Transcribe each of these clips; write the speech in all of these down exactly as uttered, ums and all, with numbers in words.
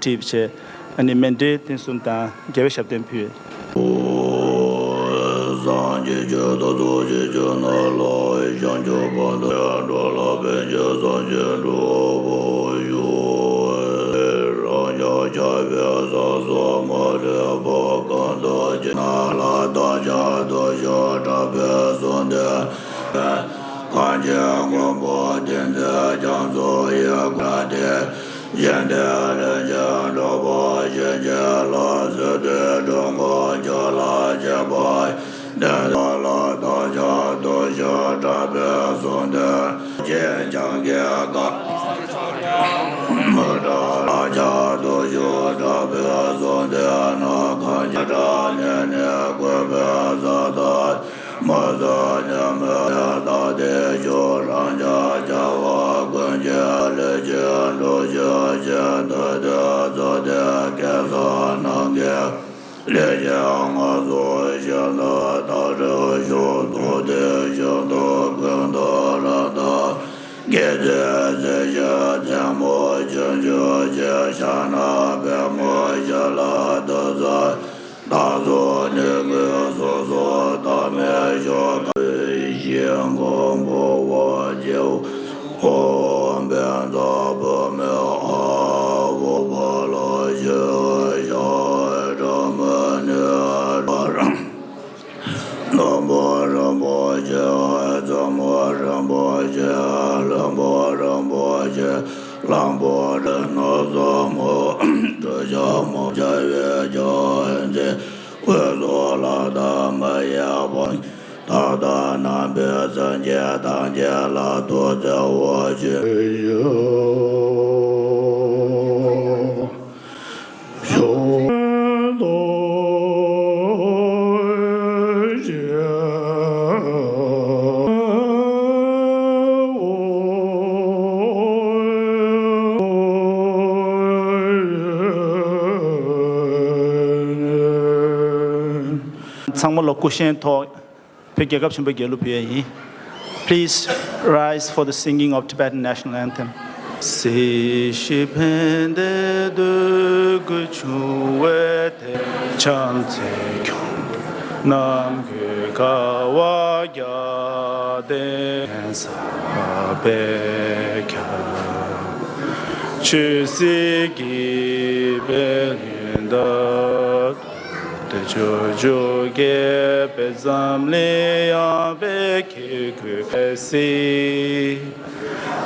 བྲིས་བྱས། ཨ་ནི་མཎྜལ་རྟེན་གསུམ་དང་རྒྱལ་བའི་ཞབས་བརྟན་ཕུལ། སངས་རྒྱས་ཆོས་དང་ཚོགས་ཀྱི་རྒྱུ་ནོར་ལོངས་སྤྱོད་ཕུན་ཚོགས་འགྲོ་ལ་ཕན་ཕྱིར་བསམ་བཞིན་སྒྲུབ་པར་ཞུ། རང་ཅག་ཆགས་པའི་ས་སོགས་མ་ལུས་པ་གང་དག་ཅིག་ན་ལ་བདག་ཅག་ཐུགས་ཞུགས་དྲག་པོས་གསོལ་འདེབས། གང་ཕྱིར་མགོན་པོ་བསྟེན་མཛད་རྒྱ་མཚོ་ཡི་སྐུ་སྟེ། ཞིང་དེར་ལྷན་ཅིག་འགྲོ་བ་གཞན་གྱིས་ལ་གསོད་དུས་སྒྲུབ་ངག་ཆོས་ལ་བྱེད་པ་ཡི། དེ་ལ་བདག་ཅག་ཐུགས་ཞུགས་དྲག་པོས་གསོལ་འདེབས། ཅེས་བྱིན་གྱིས་བསྐོར། མི་སྐྲག་བདག་ཅག་ཐུགས་ཞུགས་དྲག་པོས་གསོལ་འདེབས་ན། གང་ཕྱིར་སྐྲག་ནས་ནི་གུས་པས་ཕྱག་འཚལ། མི་བཟོད་ཉོན་མོངས་དག་སྟེ་ཞུགས། རང་ཅག་བྱ་བ་ཀུན་གྱི་ལས་ཀྱི་གྲོགས་བྱེད་ཅིང་། དུས་དེར་ཚུལ་དེ་སྐལ་བཟང་རྣམས་ཀྱིས། ལེགས་བཤད་སྔགས་སུ་ཞིབ་ཏུ་བརྟགས་ཤིང་དཔྱད། ཐུགས་བདེ་ཞིང་ཐུགས་ཀུན་ཏུ་རབ་བརྟགས། དགེ་ཚུལ་གཟི་བརྗིད་མཚན་མོ་ཆུ་སྐྱོར་བྱེད། ཕྱག་ན་པདྨོ་ཞལ་ལ་གཏུགས་མཛད། བདག་སོགས་ནི་གུས་སོ་སོར་བདག་མེད་ཤོག། ཞིང་ཁམས་འབུལ་བར་བགྱིའོ། ཨོཾ་བཛྲ་བྷཱུ་མི་ཨཱཿཧཱུྃ་ཕཊ་ལ་ཞེས་བྱ་བའི་སྒྲ་མི་སྙན་པར། ནོར་བུ་རིན་པོ་ཆེ་མཚན་མོ་རིན་པོ་ཆེ་ལྷུན་པོ་རིན་པོ་ཆེ་གླང་པོ་ཆེ་ནོར་བཟང་མོ་གྲུ་ཆུང་མོ་བྱ་བའི་ཆུ་འཛིན། འོད་སྲུང་ལྷ་དང་མི་ཡི་བུ། ད་ལྟ་ནམ་མཁའི་སེང་གེ་ཐམས་ཅད་ལ་ཐུགས་བརྩེ་བ་ཆེ། ཚང་མ་ལ་སྐུ་བཞེངས་ཐོག་བོད་རྒྱལ་ཁབ་ཆེན་པོའི་རྒྱལ་གླུ་ཕུལ་ཡས་ཡིན། Please rise for the singing of Tibetan national anthem. སྲིད་ཞིའི་ཕན་བདེ་འདོད་དགུ་འབྱུང་བའི་དེད། ཕྱག་འཚལ་ཁྱུང་པོ་ནམ་མཁའི་ཀ་བ་བརྒྱ་སྟོང་། ཟབ་པའི་ཁྱབ་བདག་ཆོས་སྲིད་རྒྱས་པའི་བློན་ཏོ། དེ་ཕྱོགས་བཅོ་བརྒྱད་པའི་འཛམ་གླིང་ཡངས་པའི་ཁྱེད་སྐུ་ཁ་སི།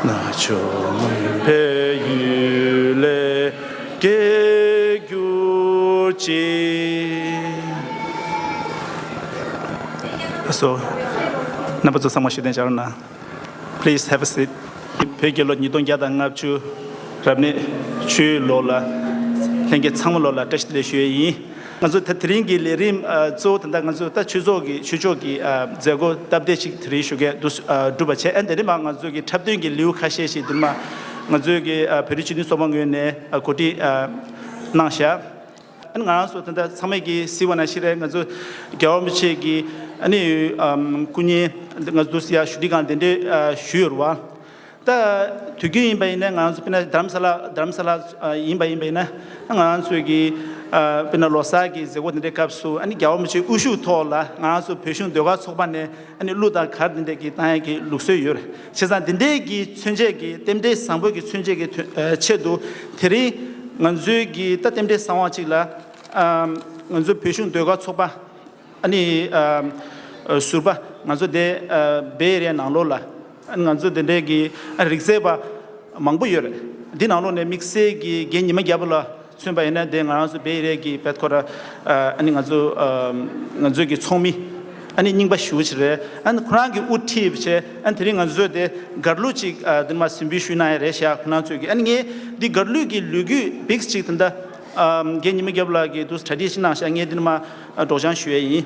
ནག་ཕྱོགས་མུན་པའི་ཡུལ་ལས་སྐྱེས་གྱུར་ཅིག། ལགས་སོ། རྣམ་པ་ཚོ་ཚང་མ་བཞུགས་གདན་འཇགས་རོགས་གནང་། Please have a seat. བོད་རྒྱལ་ལོ་ཉིས་སྟོང་བརྒྱ་དང་ལྔ་བཅུ་རབ་གནས་ཆུའི་ལོ་ལ་ལྷན་རྒྱས་ཚང་མ་ལོ་ལ་བཀྲ་ཤིས་བདེ་ལེགས་ཞུ་ཡས་ཡིན། ང་ཚོ་ད་དེ་རིང་གི་ལས་རིམ་ཨ་གཙོ་བོ་ད་ལྟ་ང་ཚོ་ད་ཆོས་ཚོགས་ཀྱི་ཆོས་ཕྱོགས་ཀྱི་ཨ་མཛད་སྒོ་སྟབས་བདེ་ཅིག་དེ་རིང་ཞུ་གས་འདུག་ཨ་གྲུབ་པ་བྱས། ཨ་དེ་རིང་མ་ང་ཚོ་གི་འཁྲབ་སྟོན་གྱི་ལེའུ་ཁ་ཤས་ཤིག་དེ་རིང་མ་ང་ཚོའི་གི་ཨ་བོད་རིགས་སྤྱི་མཐུན་ཚོགས་པ་ངོས་ནས་ཨ་གོ་སྒྲིག་ཨ་གནང་བཞག་ཨ་ནི་ང་རང་ཚོ་ད་ལྟ་ཚང་མས་ཀྱིས་གཟིགས་པ་ནང་བཞིན་རེད། ང་ཚོ་རྒྱལ་བ་རིན་པོ་ཆེ་གི་ཨ་ནི་ཨམ་སྐུ་བརྙན་ང་ཚོ་ཡ་ཞུ་སྒྲིག་ཁང་གདན་འདྲེན་ཨ་ཞུས་ཡོད་རེད་བ། ད་དུས་རྒྱུན་ཡིན་པ་ཡིན་ན་ང་ཚོ་དཔེར་ན་རྡ་རམ་ས་ལ་རྡ་རམ་ས་ལ་ཨ་ཡིན་པ་ཡིན་པ་ཡིན་ན་ང་རང་ཚོའི་གི་ཨ་དཔེར་ན་ལོ་གསར་གྱི་མཛད་སྒོ་དེ་འདྲའི་སྐབས་སུ་ཨ་ནི་རྒྱལ་བ་རིན་པོ་ཆེའི་དབུ་བཞུགས་ཐོག་ལ་ང་རང་ཚོ་བོད་གཞུང་ཟློས་གར་ཚོགས་པ་ནས་ཨ་ནི་གླུ་དང་གར་དེ་འདྲས་ཀྱི་བཏང་ཡས་ཀྱི་ལུགས་སྲོལ་ཡོད་རེད། བྱས་ཙང་དེ་འདྲས་ཀྱི་མཚོན་བྱེད་ཀྱི་རྟེན་འབྲེལ་བཟང་པོ་གི་མཚོན་བྱེད་ཀྱི་དོན་ཨ་ཆེད་དུ་དེ་རིང་ང་ཚོའི་གི་ད་རྟེན་འབྲེལ་བཟང་བ་ཅིག་ལ་ཨ་ང་ཚོའི་བོད་གཞུང་ཟློས་གར་ཚོགས་པ་ཨ་ནི་ཨ་ཨ་ཟུར་པ་ང་ཚོ་དེ་ཨ་བེ་ཨེ་རི་ཡ་ནང་ལོགས་ལ་ཨ་ནི་ང་ཚོ་དེ་འདྲའི་གི་ཨ་རིག་རྩལ་པ་མང་པོ་ཡོད་རེད། འདི་ནང་ལོགས་ནས་དམིགས་བསལ་གྱི་རྒན་ཉི་མ་རྒྱལ་པོ་ལགས་མཚོན་པ་ཡིན་ན་དེ་ང་རང་ཚོ་བེ་ཨེ་རི་ཡ་གི་བེད་ཁོ་ར་ཨ་ནི་ང་ཚོ་ཨ་ང་ཚོའི་གི་ཚོགས་མི་ཨ་ནི་རྙིང་པ་ཞེ་པོ་ཅིག་རེད། ཨ་ནི་ཁོ་རང་གི་དབུ་ཁྲིད་བྱས་ཨ་ནི་དེ་རིང་ང་ཚོས་དེ་གར་གླུ་ཅིག་ཨ་འདི་མ་གཟིམ་འབུལ་ཞུས་གནང་ཡ་རེད་ཤག་ཁོ་རང་ཚོས་གི་ཨ་ནི་ངས་འདི་གར་གླུ་གི་ལོ་རྒྱུས་བིགས་ཅིག་དེ་འདྲ་ཨ་རྒན་ཉི་མ་རྒྱལ་པོ་ལགས་ཀྱིས་འདུག་གྲ་སྒྲིག་ཅིག་གནང་ཤག་ངས་འདི་མ་སྒྲོག་སྦྱང་ཞུ་ཡ་ཡིན།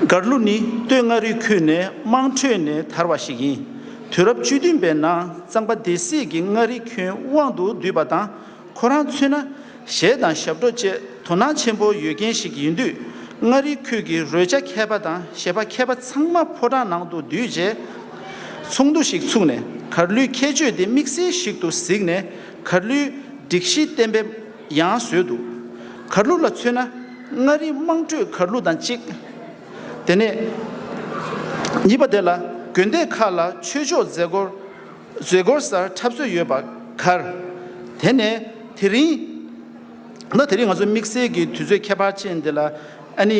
གར་གླུ་ནི་སྟོད་མངའ་རིས་ཁུལ་ནས་དམངས་ཁྲོད་ནས་དར་བ་ཞིག་ཡིན། དུས་རབས་བཅུ་བདུན་པའི་ནང་གཙང་པ་སྡེ་སྲིད་ཀྱིས་མངའ་རིས་ཁྱོན་དབང་དུ་བསྡུས་པ་དང་། ཁོ་རང་མཚོན་ན་གཞས་དང་ཞབས་བྲོ་བཅས་དོ་སྣང་ཆེན་པོ་ཡོད་མཁན་ཞིག་ཡིན་དུས། མངའ་རིས་ཁུལ་གྱི་རོལ་ཆ་མཁས་པ་དང་གཞས་པ་མཁས་པ་ཚང་མ་ཕོ་བྲང་ནང་དུ་འདུས་རྗེས། ཚོགས་འདུ་ཞིག་ཚུགས་ནས་གར་གླུའི་ཁྱད་ཆོས་དེ་དམིགས་བསལ་ཞིག་ཏུ་གཟིགས་ནས་གར་གླུའི་ སྒྲིག་གཞི་གཏན་འབེབས་ཡང་བཟོས་འདུག་གར་གླུ་ལ་མཚོན་ན། མངའ་རིས་དམངས་ཁྲོད་གར་གླུ་དང་གཅིག་དེ་ནས་གཉིས་པ་དེ་ལ་དགོན་སྡེ་ཁག་ལ་ཆོས་ཕྱོགས་མཛད་སྒོར་མཛད་སྒོར་སར་འཁྲབ་སྲོལ་ཡོད་པ་གར། དེ་ནས་དེ་རིང་ན་དེ་རིང་ང་ཚོ་དམིགས་བསལ་གྱི་དུས་ཚོད་ཁྱད་པར་ཅན་འདི་ལ། ཨ་ནི་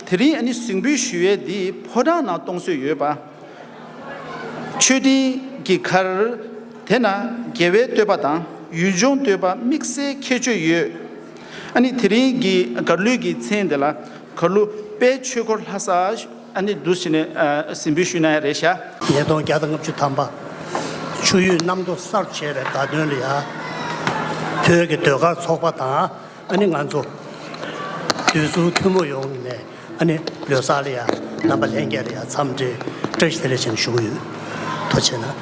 དེ་རིང་ཨ་ནི་གཟིགས་འབུལ་ཞུ་ཡས་འདི་ཕོ་བྲང་ནང་གཏོང་སྲོལ་ཡོད་པ། ཆོས་འབྲེལ་གྱི་གར། དེ་ན་རྒྱལ་བའི་བསྟོད་པ་དང་ཡུལ་ལྗོངས་བསྟོད་པ་དམིགས་བསལ་ཁྱད་ཆོས་ཡོད། ཨ་ནི་དེ་རིང་གི་གར་གླུའི་གི་མཚན་དེ་ལ་གར་གླུ་དཔལ་ཆོས་འཁོར་ལྷ་ས། ཨ་ནི་འདུག་བྱས་ནས་ཨ་གཟིགས་འབུལ་ཞུས་ན་ཡང་རེད་ཤག་ཉིས་སྟོང་བརྒྱ་དང་ལྔ་བཅུ་ཐམ་པ། ཆུ་ཡུས་གནམ་རྡོ་གསར་བྱས་པའི་དགའ་སྟོན་ལ་ཡ། བོད་ཀྱི་ཟློས་གར་ཚོགས་པ་དང་། ཨ་ནི་ང་ཚོ་འདུས་ཚོགས་ཐུན་མོང་ཡོངས་ནས་ཨ་ནི་ལོ་གསར་ལ་ཡ་རྣམ་པ་ལྷན་རྒྱས་ལ་ཡ་འཚམས་འདྲི་བཀྲ་ཤིས་བདེ་ལེགས་ཞེས་ཞུ་གི་ཡོད། ཐུགས་རྗེ་ཆེ་གནང་།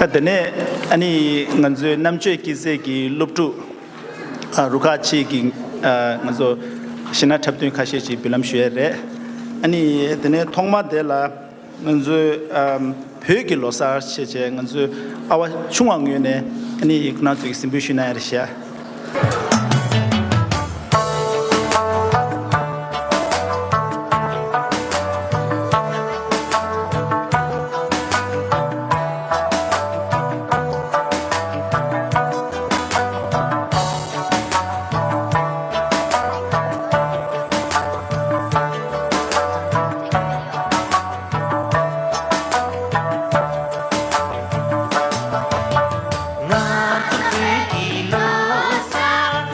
ཨ། དེ་ནས་ཨ་ནི་ང་ཚོའི་རྣམ་དཔྱོད་སྐྱེད་ཚལ་གྱི་སློབ་ཕྲུག་ཨ། རུ་ཁག་གཅིག་གི་ཨ། ང་ཚོ་གཞས་སྣ་འཁྲབ་སྟོན་ཁ་ཤས་ཅིག་འབུལ་ལམ་ཞུ་ཡས་རེད། ཨ་ནི་དེ་ནས་ཐོག་མ་དེ་ལ་ང་ཚོའི་ཨ། བོད་ཀྱི་ལོ་གསར་བྱས་བྱས་ང་ཚོའི་ཨ་བ་ཆུང་བ་ངོས་ནས་ཨ་ནི་ཁོང་རྣམ་ཚོ་གི་གཟིགས་འབུལ་ཞུས་གནང་ཡས་རེད་ཤག་ང་ཚོ་བོད་ཀྱི་ལོ་གསར།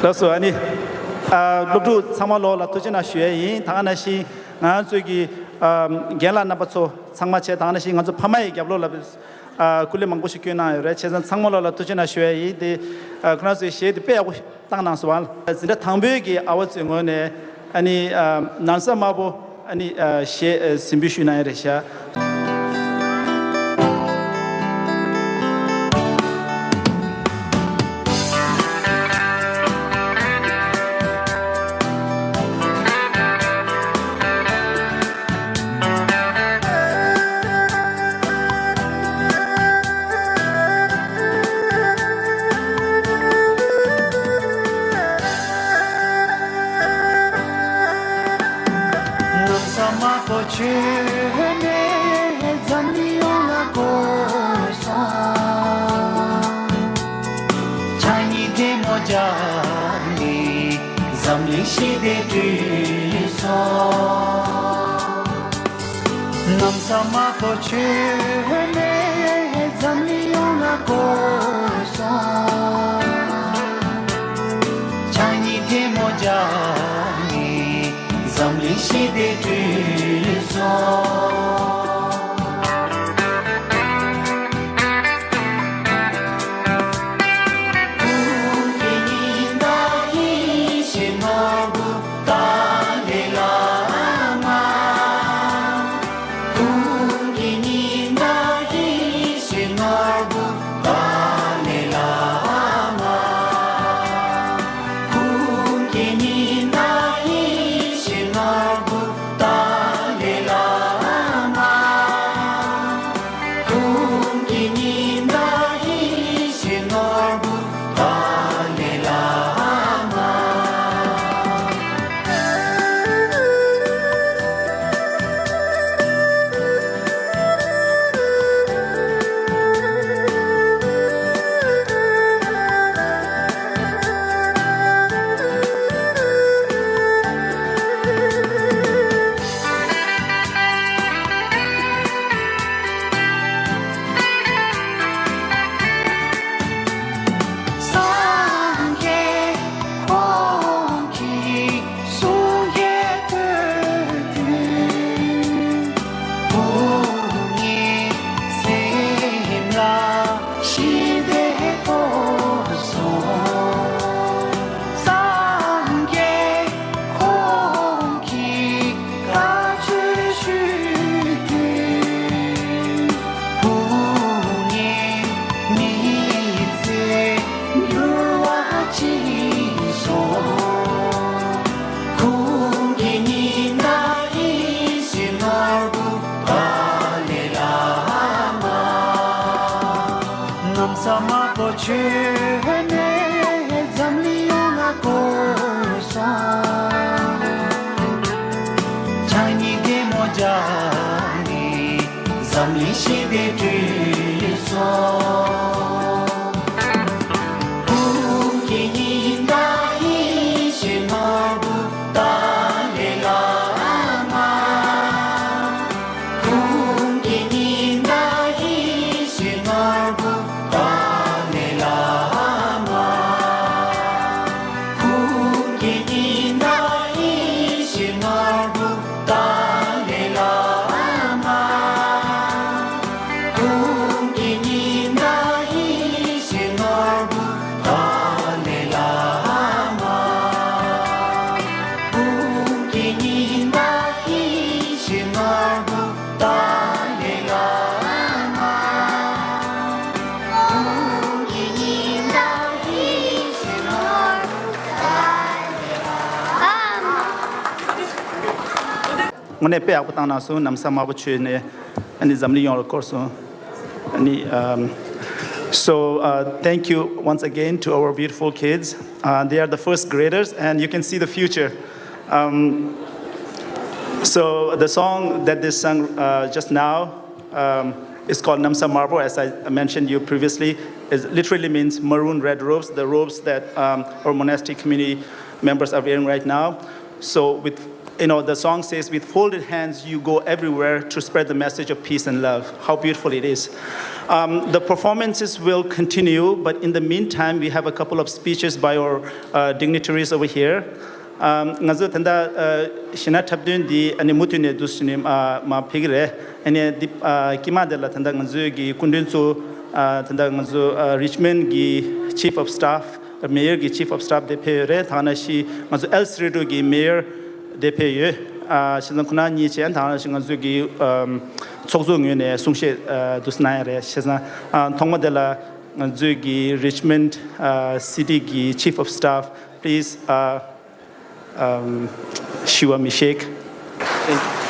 ལགས་སོ། ཨ་ནི། ཨ། སློབ་ཕྲུག་ཚང་མ་ལོག་ལ་ཐུགས་རྗེ་གནང་ཞུ་ཡས་ཡིན། ད་ག་ནང་བཞིན་ང་ཚོའི་གི། ཨ། རྒན་ལགས་རྣམ་པ་ཚོ་ཚང་མ་བྱས། ད་ག་ནང་བཞིན་ང་ཚོ་ཕ་མ་ཡི་རྒྱབ་ལོགས་ལ། ཨ། སྐུ་ལས་མང་པོ་ཞིག་བསྐྱོན་གནང་ཡོད་རེད། བྱས་ཙང་ཚང་མ་ལོག་ལ་ཐུགས་རྗེ་གནང་ཞུ་ཡས་ཡིན། དེ། ཨ། ཁོ་རང་ཚོའི་གཞས་དེ་དཔེ་ཡག་པོ་བཏང་གནང་སོང་བ། འཛིན་གྲྭ་དང་པོའི་གི་ཨ་བ་ཚོའི་ངོས་ནས། ཨ་ནི། ཨ། ནམ་བཟའ་དམར་པོ། ཨ་ནི། ཨ། གཞས། ཨ། གཟིམ་འབུལ་ཞུས་གནང་ཡས་རེད་ཤག་ནམ་བཟའ་དམར་པོ་མཆོད་ནས་འཛམ་གླིང་ཡོངས་ལ་བཀོད་སོང་། ཕྱག་གཉིས་ཐལ་མོ་སྦྱར་ནས་འཛམ་གླིང་ཞི་བདེ་བསྐྲུན་སོང་། ནམ་བཟའ་དམར་པོ་མཆོད་ནས་འཛམ་གླིང་ཡོངས་ལ་བཀོད་སོང་། ཕྱག་གཉིས་ཐལ་མོ་སྦྱར་ནས་འཛམ་གླིང་ཞི་བདེ་བསྐྲུན་སོང་། ནམ་བཟའ་དམར་པོ་མཆོད་ནས་འཛམ་གླིང་ཡོངས་ལ་བཀོད་སོང་། ཕྱག་གཉིས་ཐལ་མོ་སྦྱར་ནས་འཛམ་གླིང་ཞི་བདེ་བསྐྲུན་སོང་། དངོས་གནས་དཔེ་ཡག་པོ་བཏང་གནང་སོང་། ནམ་བཟའ་དམར་པོ་མཆོད་ནས་ཨ་ནི་འཛམ་གླིང་ཡོངས་ལ་བསྐོར་སོང་། ཨ་ནི་ཨམ། So, uh, thank you once again to our beautiful kids. Uh, they are the first graders, and you can see the future. Um, so, the song that they sung uh, just now um, is called Namsa Marbo, as I mentioned you previously. It literally means maroon red robes, the robes that um, our monastic community members are wearing right now. So, with you know, the song says, "With folded hands, you go everywhere to spread the message of peace and love." How beautiful it is. Um, the performances will continue, but in the meantime, we have a couple of speeches by our uh, dignitaries over here. Um, ང་ཚོ་ད་ལྟ་ཤིན་ན་འཁྲབ་སྟོན་འདི་ཨ་ནི་མུ་མཐུད་ནས་འདུག་ཟེར་ནས་མ་ཕེབས་ཀྱི་རེད། ཨ་ནི་འདི་དཀྱིལ་མ་འདི་ལ་ད་ལྟ་ང་ཚོའི་གི་སྐུ་མགྲོན་ཚོ་ད་ལྟ་ང་ཚོ་Richmond གི Chief of Staff, Mayor གི Chief of Staff དེ་ཕེབས་ཡོད་རེད། ད་ནང་བཞིན་ང་ཚོ El Cerrito གི Mayor དེ་ཕེབས་ཡོད། བྱས་ཙང་ཁོང་རྣམ་གཉིས་བྱས་ད་ནང་བཞིན་ང་ཚོའི་གི་ཚོགས་གཙོ་ངོས་ནས་གསུང་བཤད་འདུག་གནང་ཡ་རེད། བྱས་ཙང་ཐོག་མ་དེ་ལ་ང་ཚོའི་གི Richmond City གི Chief of Staff, please, um, Shiva Mishek. Thank you.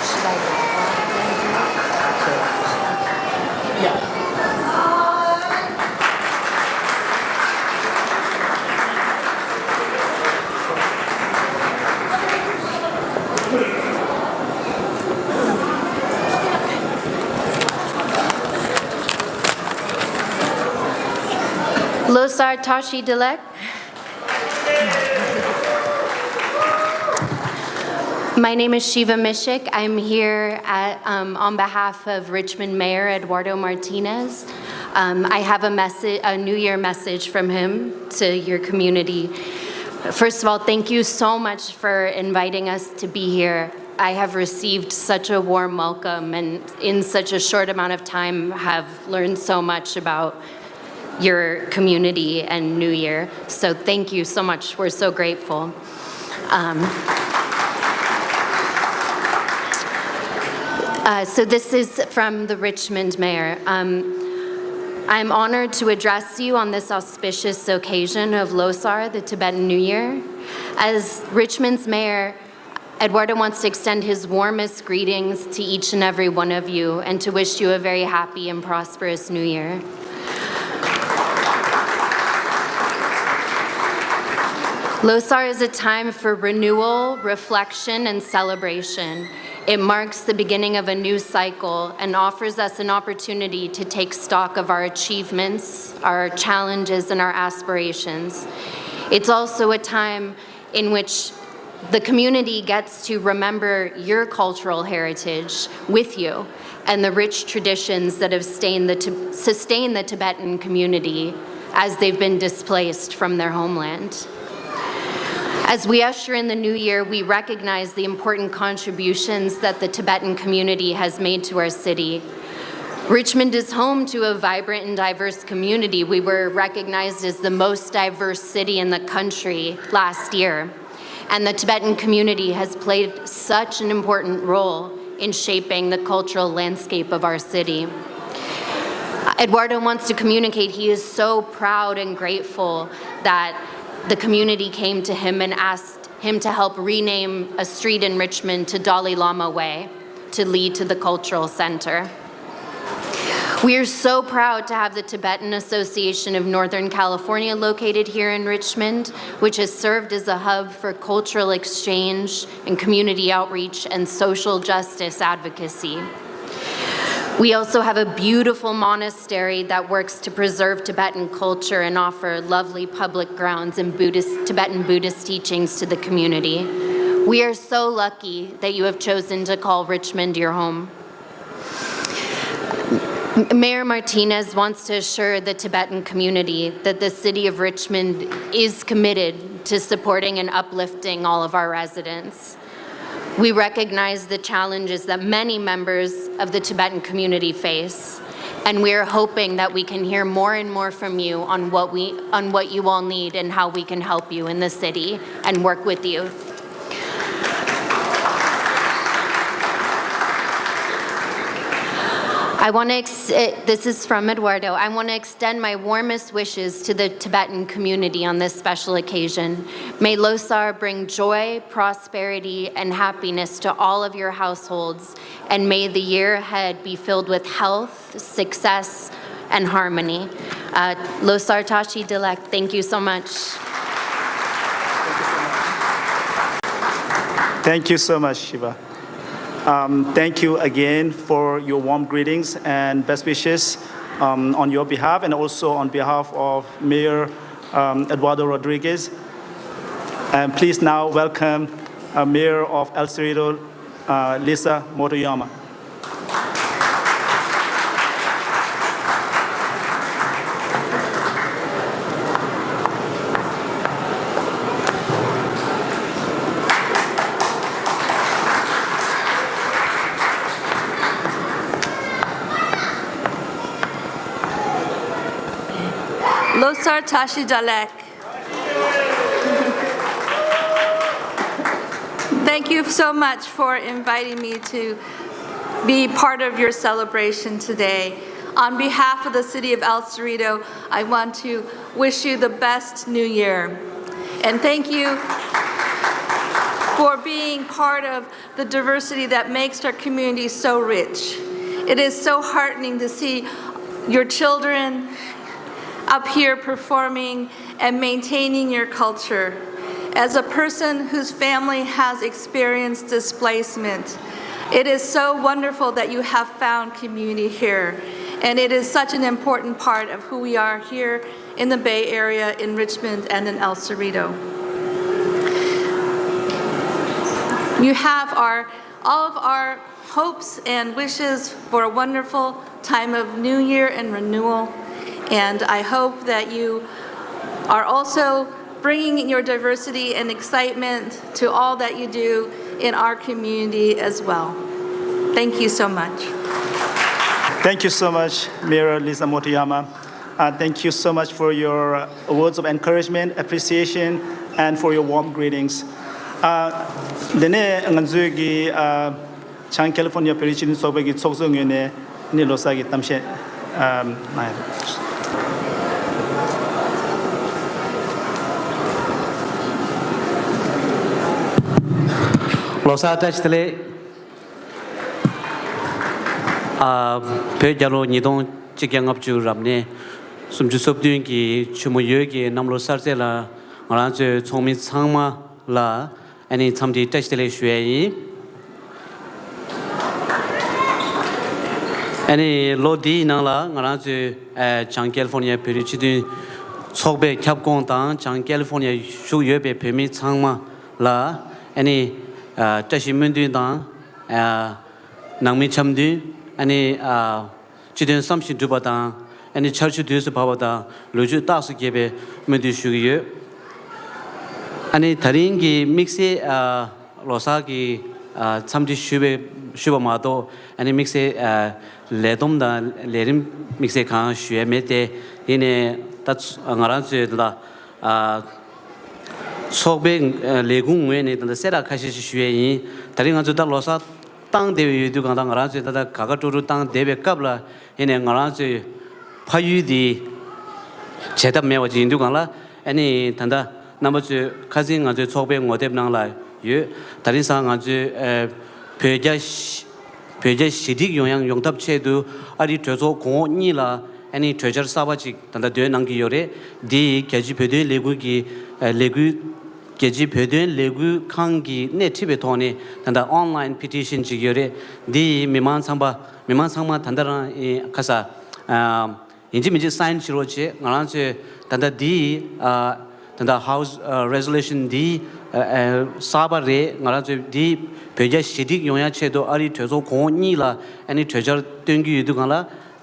Losar Tashi Dilek. My name is Shiva Mishik. I'm here at, um, on behalf of Richmond Mayor Eduardo Martinez. Um, I have a message, a New Year message from him to your community. First of all, thank you so much for inviting us to be here. I have received such a warm welcome and in such a short amount of time have learned so much about your community and New Year. So thank you so much. We're so grateful. Um, uh, so this is from the Richmond mayor. Um, I'm honored to address you on this auspicious occasion of Losar, the Tibetan New Year. As Richmond's mayor, Eduardo wants to extend his warmest greetings to each and every one of you and to wish you a very happy and prosperous New Year. Losar is a time for renewal, reflection, and celebration. It marks the beginning of a new cycle and offers us an opportunity to take stock of our achievements, our challenges, and our aspirations. It's also a time in which the community gets to remember your cultural heritage with you and the rich traditions that have stained the Ti-, sustained the Tibetan community as they've been displaced from their homeland. As we usher in the new year, we recognize the important contributions that the Tibetan community has made to our city. Richmond is home to a vibrant and diverse community. We were recognized as the most diverse city in the country last year. And the Tibetan community has played such an important role in shaping the cultural landscape of our city. Eduardo wants to communicate he is so proud and grateful that the community came to him and asked him to help rename a street in Richmond to Dalai Lama Way to lead to the cultural center. We are so proud to have the Tibetan Association of Northern California located here in Richmond, which has served as a hub for cultural exchange and community outreach and social justice advocacy. We also have a beautiful monastery that works to preserve Tibetan culture and offer lovely public grounds and Buddhist, Tibetan Buddhist teachings to the community. We are so lucky that you have chosen to call Richmond your home. Mayor Martinez wants to assure the Tibetan community that the city of Richmond is committed to supporting and uplifting all of our residents. We recognize the challenges that many members of the Tibetan community face, and we are hoping that we can hear more and more from you on what we, on what you all need and how we can help you in the city and work with you. I want to ex- eh, this is from Eduardo. I want to extend my warmest wishes to the Tibetan community on this special occasion. May Losar bring joy, prosperity, and happiness to all of your households, and may the year ahead be filled with health, success, and harmony. Uh, Losar Tashi Delek, thank you so much. Thank you so much, Shiva. Um, thank you again for your warm greetings and best wishes um, on your behalf and also on behalf of Mayor um, Eduardo Rodriguez. And please now welcome uh, Mayor of El Cerrito, uh, Lisa Motoyama. Losar Tashi Dalek. Thank you so much for inviting me to be part of your celebration today. On behalf of the city of El Cerrito, I want to wish you the best new year. And thank you for being part of the diversity that makes our community so rich. It is so heartening to see your children up here performing and maintaining your culture. As a person whose family has experienced displacement, it is so wonderful that you have found community here, and it is such an important part of who we are here in the Bay Area, in Richmond, and in El Cerrito. You have our all of our hopes and wishes for a wonderful time of New Year and renewal. And I hope that you are also bringing your diversity and excitement to all that you do in our community as well. Thank you so much. Thank you so much, Mayor Lisa Motoyama. Uh, thank you so much for your uh, words of encouragement, appreciation, and for your warm greetings. Uh, དེ་ནས་ང་ཚོའི་གི uh, བྱང་ཀེ་ལི་ཧྥོར་ནི་ཡ་བོད་རིགས་སྤྱི་མཐུན་ཚོགས་པའི་གི་ཚོགས་གཙོའི་ངོས་ནས་ནི་ལོ་གསར་གྱི་གཏམ་བཤད་um, གནང་ཡ། ལོ་གསར་བཀྲ་ཤིས་བདེ་ལེགས། ཨ། བོད་རྒྱལ་ལོ་ཉིས་སྟོང་གཅིག་བརྒྱ་ལྔ་བཅུ་རབ་གནས་སུམ་ཅུ་སོ་བདུན་གྱི་ཆུ་མོ་ཡོས་ཀྱི་གནམ་ལོ་གསར་ཚེས་ལ་ང་རང་ཚོའི་ཚོགས་མི་ཚང་མ་ལ་ཨ་ནི་འཚམས་འདྲི་བཀྲ་ཤིས་བདེ་ལེགས་ཞུ་ཡས་ཡིན། ཨ་ནི་ལོ་འདིའི་ནང་ལ་ང་རང་ཚོའི་ཨ། བྱང་ཀེ་ལི་ཧྥོར་ནི་ཡ་བོད་རིགས་སྤྱི་མཐུན་ཚོགས་པའི་ཁྱབ་ཁོངས་དང་བྱང་ཀེ་ལི་ཧྥོར་ནི་ཡ་བཞུགས་ཡོད་པའི་བོད་མི་ཚང་མ་ལ་ཨ་ནི་ཨ། བཀྲ་ཤིས་སྨོན་འདུན་དང་ཨ། ནང་མི་འཆམ་མཐུན་ཨ་ནི་ཨ། སྤྱི་དོན་བསམ་བཞིན་འགྲུབ་པ་དང་ཨ་ནི་ཆར་ཆུ་དུས་སུ་བབས་པ་དང་ལོ་རྒྱུས་རྟགས་སུ་བཀོད་པའི་སྨོན་འདུན་ཞུ་གི་ཡོད། ཨ་ནི་ད་རིང་གི་དམིགས་བསལ་ཨ། ལོ་གསར་གྱི་ཨ། འཚམས་འདྲི་ཞུ་བའི་ཞུ་བ་མ་གཏོགས་ཨ་ནི་དམིགས་བསལ་ཨ། ལས་བསྡོམས་དང་ལས་རིམ་དམིགས་བསལ་གང་ཞུ་ཡ་མེད་དེ། ཡིན་ནའི་ད་ང་རང་ཚོའི་ད་ལྟ་ཨ། ཚོགས་པའི་ལས་ཁུངས་ངོས་ནས་ད་ལྟ་གསལ་བསྒྲགས་ཁ་ཤས་ཤིག་ཞུ་ཡས་ཡིན། ད་རིང་ང་ཚོ་ད་ལོ་གསར་བཏང་བསྡད་པའི་ཡོད་དུས་གང་ལྟར་ང་རང་ཚོས་ད་ལྟ་དགའ་དགའ་སྤྲོ་སྤྲོ་བཏང་བསྡད་པའི་སྐབས་ལ་ཡིན་ནའི་ང་རང་ཚོའི་ཕ་ཡུལ་འདི་བྱེད་ཐབས་མེད་པ་ཅིག་ཡིན་དུས་གང་ལ་ཨ་ནི་ད་ལྟ་རྣམ་པ་ཚོས་ཁ་སང་ང་ཚོའི་ཚོགས་པའི་ངོ་དེབ་ནང་ལ་ཡོད། ད་རིང་སང་ང་ཚོའི་ཨ། བོད་རྒྱ་བོད་རྒྱ་ཞི་འགྲིག་ཡོང་ཡང་ཡོང་ཐབས་ཆེད་དུ་ཨ་རིའི་གྲོས་ཚོགས་གོང་འོག་གཉིས་ལ་ཨ་ནི་གྲོས་འཆར་གསར་པ་ཅིག་ད་ལྟ་འདོན་གནང་གི་ཡོད་རེད། འདི་རྒྱལ་སྤྱིའི་བོད་དོན་ལས་འགུལ་གྱི་ལས་འགུལ་རྒྱལ་སྤྱིའི་བོད་དོན་ལས་འགུལ་ཁང་གིས་སྣེ་ཁྲིད་པའི་ཐོག་ནས་ད་ལྟ་online petition ཅིག་ཡོད་རེད། འདི་མི་མང་ཚང་མ་མི་མང་ཚང་མ་ད་ལྟ་རང་ཁ་ས་ཡིན་གཅིག་མིན་གཅིག་sign བྱེད་རོགས་བྱེད། ང་རང་ཚོས་ད་ལྟ་འདི་ད་ལྟ་House resolution འདི་གསར་པ་རེད། ང་རང་ཚོས་འདི་བོད་རྒྱ་ཞི་འགྲིག་ཡོང་ཡ་ཆེད་དུ་ཨ་རིའི་གྲོས་ཚོགས་གོང་འོག་གཉིས་ལ་ཨ་ནི་གྲོས་འཆར་བཏོན་གྱི་ཡོད་དུས་གང་ལ།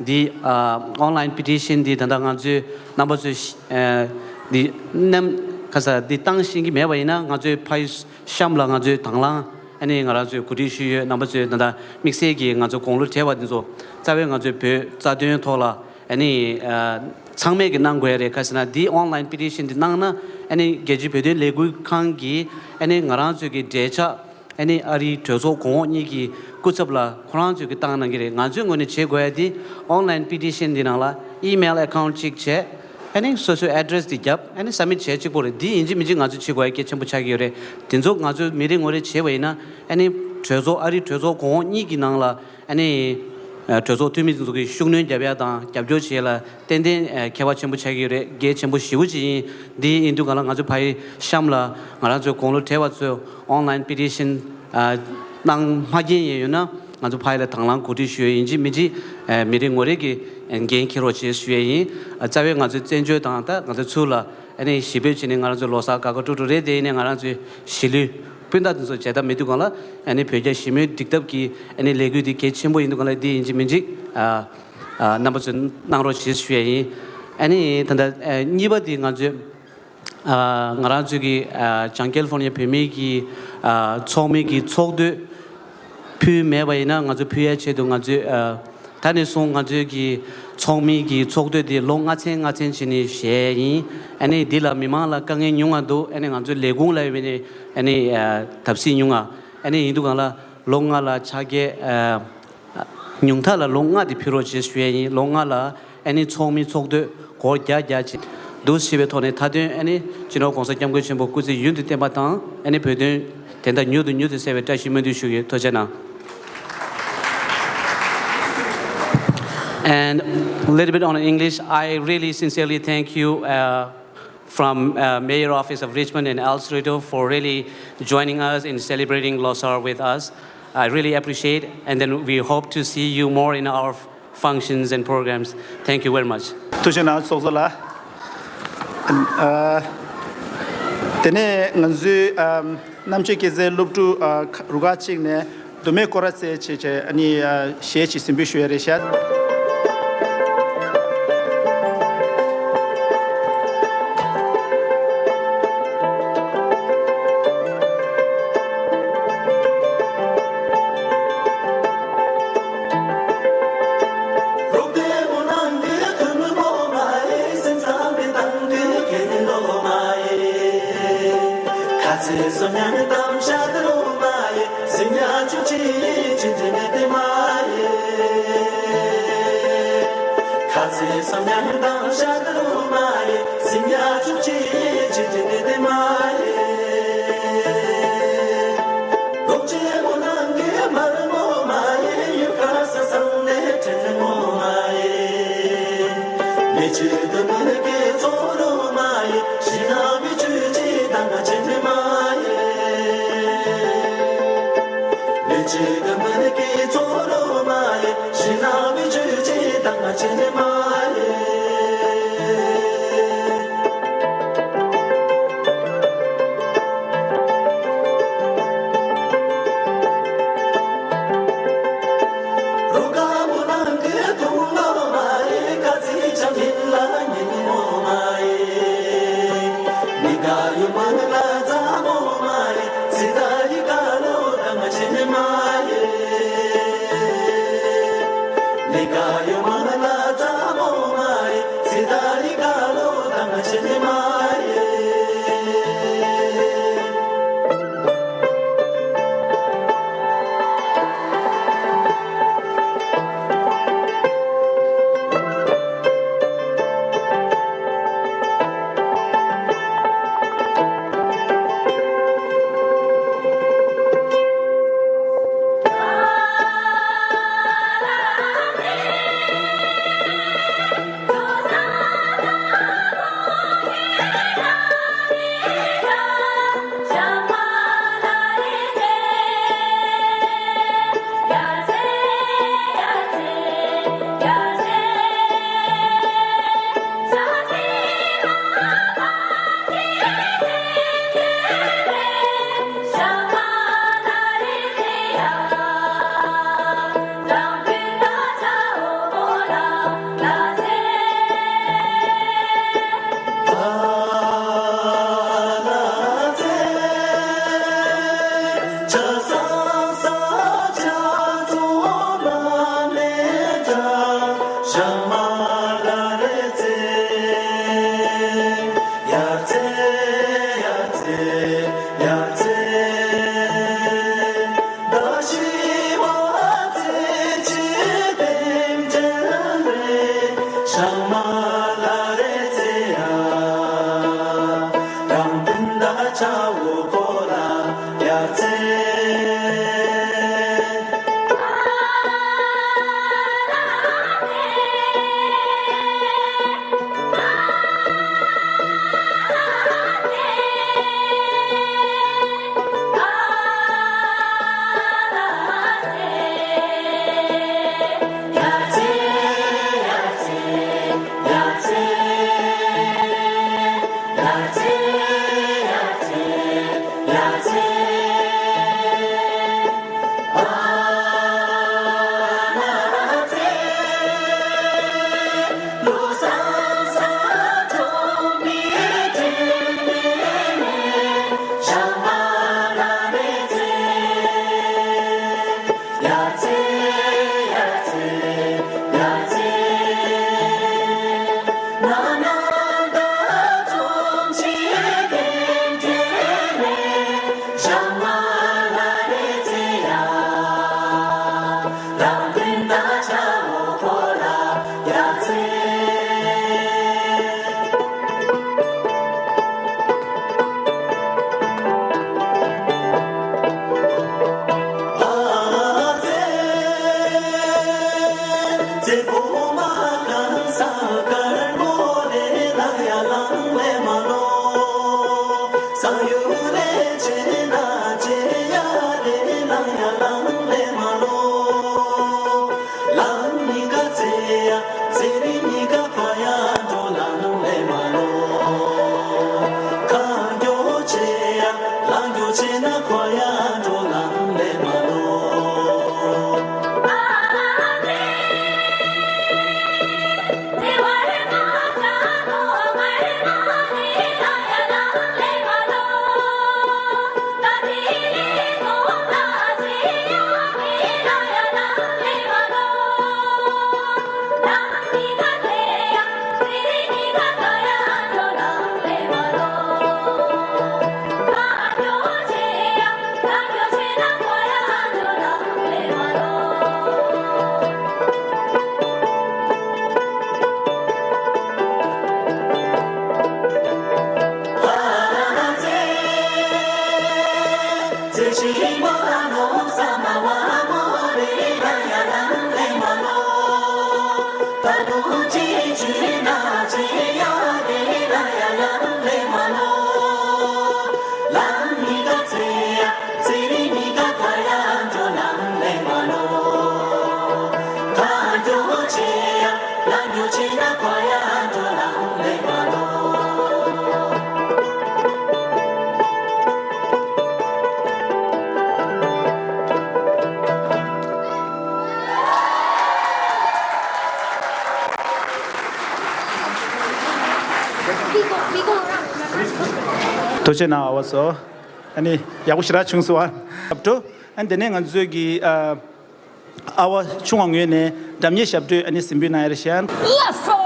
འདི་ཨ། online petition འདི་ད་ལྟ་ང་ཚོའི་རྣམ་པ་ཚོས་ཤ་ཨ། འདི་ནམ་ཁ་ས་འདི་བཏང་ཤེས་ཀྱི་མེད་པ་ཡིན་ན་ང་ཚོའི་ཕ་ཡུལ་གཤམ་ལ་ང་ཚོའི་དང་བླངས་ཨ་ནི་ང་རང་ཚོས་གོ་སྒྲིག་ཞུས་ཡོད། རྣམ་པ་ཚོས་ད་ལྟ་དམིགས་བསལ་གྱིས་ང་ཚོ་དགུང་ལོ་བགྲེས་པ་འདི་ཚོ་རྩ་བའི་ང་ཚོའི་བོད་རྩ་དོན་ཐོག་ལ་ཨ་ནི་ཨ། ཚང་མས་ཀྱི་གནང་དགོས་ཡ་རེད། ག་ཟེར་ན་འདི་online petition འདི་གནང་ན་ཨ་ནི་རྒྱལ་སྤྱིའི་བོད་དོན་ལས་འགུལ་ཁང་གིས་ཨ་ནི་ང་རང་ཚོའི་གི་འབྲེལ་ཆགས་ཨ་ནི་ཨ་རིའི་གྲོས་ཚོགས་གོང་འོག་གཉིས་ཀྱི་སྐུ་ཚབ་ལ་ཁོ་རང་ཚོས་ཀྱི་བཏང་གནང་གི་རེད། ང་ཚོའི་ངོས་ནས་བྱེད་དགོས་ཡ་དེ་online petition འདི་ནང་ལ་email account གཅིག་བྱས་ཨ་ནི་སོ་སོའི་address འདི་བརྒྱབ་ཨ་ནི་submit བྱས་གཅིག་པོ་རེད། འདི་ཡིན་གཅིག་མིན་གཅིག་ང་ཚོས་བྱེད་དགོས་ཡ་གལ་ཆེན་པོ་ཆགས་ཀྱི་ཡོད་རེད། དེ་ཚོ་ང་ཚོའི་མི་རེ་ངོ་རེ་བྱས་པ་ཡིན་ན་ཨ་ནི་གྲོས་ཚོགས་ཨ་རིའི་གྲོས་ཚོགས་གོང་འོག་གཉིས་ཀྱི་ནང་ལ་ཨ་ནི་ གྲོས་ཚོགས་འཐུས་མི་ཚོ་གིས་ཤུགས་སྣོན་རྒྱབ་ཡ་དང་རྒྱབ་སྐྱོར་བྱེད་ཡ་ལ་ཏན་ཏན་ཁྱད་པར་ཆེན་པོ་ཆགས་ཀྱི་ཡོད་རེད། གལ་ཆེན་པོ་ཞེ་པོ་ཅིག་ཡིན། འདི་ཡིན་དུས་གང་ལ་ང་ཚོ་ཕ་ཡི་གཤམ་ལ་ང་རང་ཚོའི་དགུང་ལོ་བགྲེས་པ་ཚོས་online petition གནང་མ་མཁན་ཡང་ཡོད་ན། ང་ཚོ་ཕ་ཡི་ལ་དང་བླངས་གོ་སྒྲིག་ཞུ་ཡ་ཡིན་གཅིག་མིན་གཅིག་མི་རེ་ངོ་རེ་གི་འགན་འཁྱེར་རོགས་བྱེད་ཞུ་ཡ་ཡིན། རྩ་བའི་ང་ཚོའི་བཙན་བྱོལ་དང་ད་ང་ཚོ་ཚུར་ལ་ཨ་ནི་ཞི་བའི་ཆེད་ནས་ང་རང་ཚོའི་ལོ་གསར་དགའ་དགའ་སྤྲོ་སྤྲོ་རེད། དེ་ཡིན་ནའི་ང་རང་ཚོའི་གཞིས་ལུས་སྤུན་ཟླ་དེ་ཚོ་མཇལ་ཐབས་མེད་དུས་གང་ལ་ཨ་ནི་བོད་རྒྱ་ཞི་མོལ་འགྲིག་ཐབས་ཀྱི་ཨ་ནི་ལས་འགུལ་འདི་གལ་ཆེན་པོ་ཡིན་དུས་གང་ལ་འདི་ཡིན་གཅིག་མིན་གཅིག་རྣམ་པ་ཚོས་གནང་རོགས་བྱེད་ཞུ་ཡ་ཡིན། ཨ་ནི་ད་ལྟ་གཉིས་པ་དེ་ང་ཚོས། ང་རང་ཚོའི་གི་བྱང་ཀེ་ལི་ཧྥོར་ནི་ཡ་བོད་མིའི་གི་ཚོགས་མིའི་གི་ཚོགས་དུས་ཕུལ་མེད་པ་ཡིན་ན། ང་ཚོ་ཕུལ་ཡ་ཆེད་དུ་ང་ཚོས་ད་ནས་བཟུང་ང་ཚོའི་གི་ཚོགས་མིའི་གི་ཚོགས་དུས་དེ་ལོ་ལྔ་ཚན་ལྔ་ཚན་བྱས་ནས་བཞག་ཡ་ཡིན། ཨ་ནི་འདི་ལ་མི་མང་ལ་དཀའ་ངལ་ཉུང་བ་འདུག་ཨ་ནི་ང་ཚོའི་ལས་ཁུངས་ལ་ཡོད་པའི་ནི་ཨ་ནི་བརྡབ་གསིག་ཉུང་བ། ཨ་ནི་ཡིན་དུས་གང་ལ་ལོ་ལྔ་ལ་ཕྱག་འཁྱེར། ཉུང་མཐའ་ལ་ལོ་ལྔ་དེ་ཕུལ་རོགས་བྱེད་ཞུ་ཡས་ཡིན། ལོ་ལྔ་ལ་ཨ་ནི་ཚོགས་མི་ཚོགས་དུས་སྒོར་བརྒྱ་བརྒྱ་བྱེད་འདུག་ཞེས་པའི་ཐོག་ནས། མཐའ་དོན་ཨ་ནི་སྤྱི་ནོར་༸གོང་ས་༸སྐྱབས་མགོན་ཆེན་པོ་སྐུ་ཚེ་ཡུན་དུ་བརྟན་པ་དང་། ཨ་ནི་བོད་དོན་དོན་དག་མྱུར་དུ་མྱུར་དུ་གསལ་བའི་བཀྲ་ཤིས་སྨོན་འདུན་ཞུ་གི་ཡོད། ཐུགས་རྗེ་གནང་། And a little bit on English, I really sincerely thank you, uh, from uh, Mayor Office of Richmond and El Cerrito for really joining us in celebrating Losar with us. I really appreciate, and then we hope to see you more in our f- functions and programs. Thank you very much. ཐུགས་རྗེ་གནང་ཚོགས་གཙོ་ལགས། ཨ། དེ་ནས་ང་ཚོའི་ཨམ་རྣམ་དཔྱོད་སྐྱེད་ཚལ་སློབ་ཕྲུག་ཨ་རུ་ཁག་གཅིག་ནས། མདོ་སྨད་སྐོར་ར་རྩེ་བྱས་བྱས་ཨ་ནི་གཞས་ཅིག་གཟིགས་འབུལ་ཞུ་ཡ་རེད་ཤག་ཐུགས་རྗེ་གནང་ཨ་བ་ཚོ། ཨ་ནི་ཡག་པོ་ཞེ་དྲག་བྱུང་སོང་ཨ། ཞབས་བྲོ། ཨ་ནི་དེ་ནས་ང་ཚོའི་གི་ཨ། ཨ་བ་ཆུང་བ་ངོས་ནས་སྒྲ་སྙན་ཞབས་བྲོ་ཨ་ནི་གཟིགས་འབུལ་གནང་ཡ་རེད་ཤག། ལགས་སོ།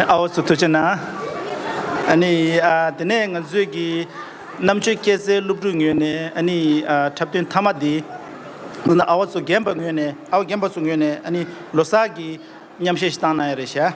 ཨ་བ་ཚོ་ཐུགས་རྗེ་གནང་། ཨ་ནི་ཨ་དེ་ནས་ང་ཚོས་ཀྱི་རྣམ་དཔྱོད་སྐྱེད་ཚལ་སློབ་ཕྲུག་ངོས་ནས་ཨ་ནི་ཨ་འཁྲབ་སྟོན་མཐའ་མ་འདི་ཨ་བ་ཚོ་རྒན་པ་ངོས་ནས་ཨ་བ་རྒན་པ་ཚོ་ངོས་ནས་ཨ་ནི་ལོ་གསར་གྱི་མཉམ་བཞད་ཞིག་བཏང་གནང་ཡ་རེད་ཤག་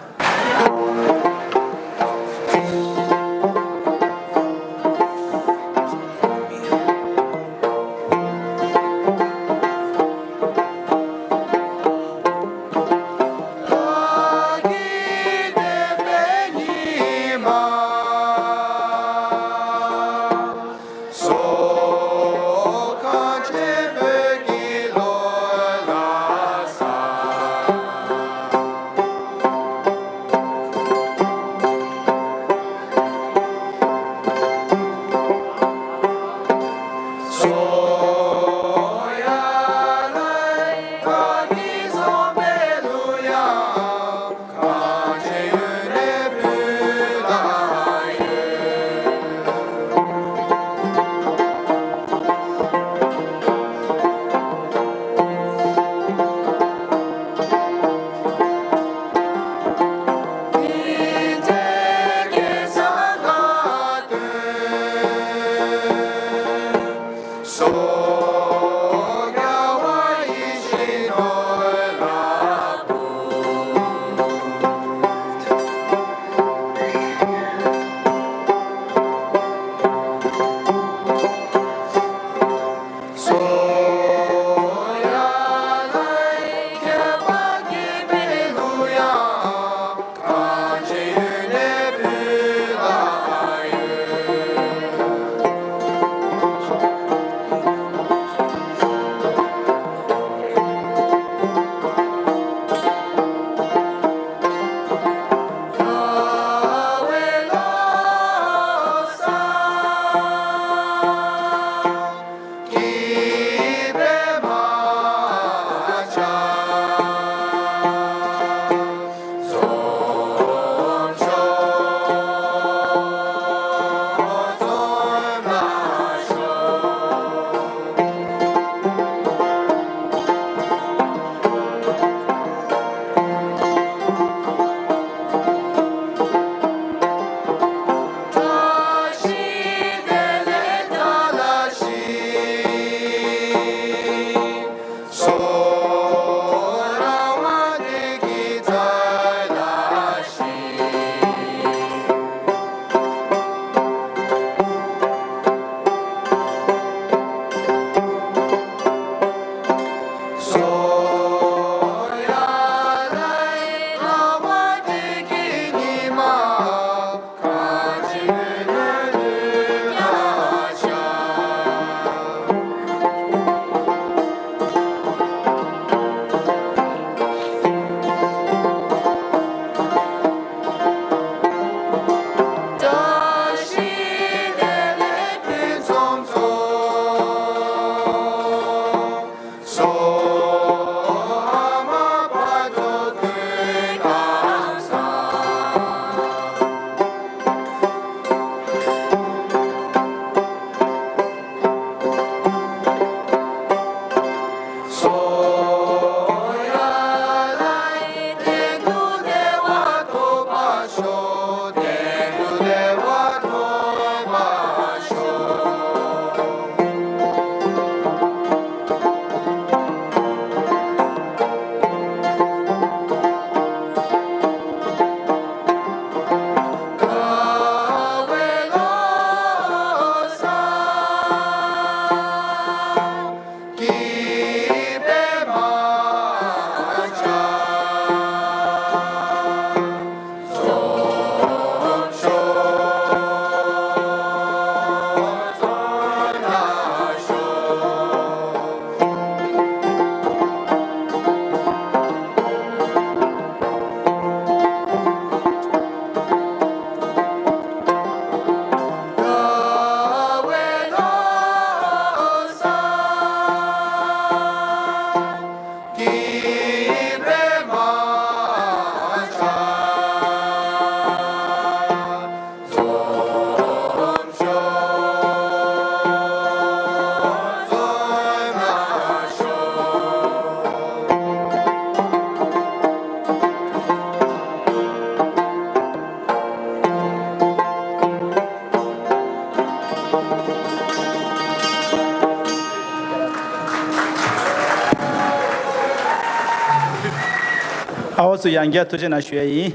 ཚོ་ཡང་བསྐྱར་ཐུགས་རྗེ་གནང་ཞུ་ཡ་ཡིན།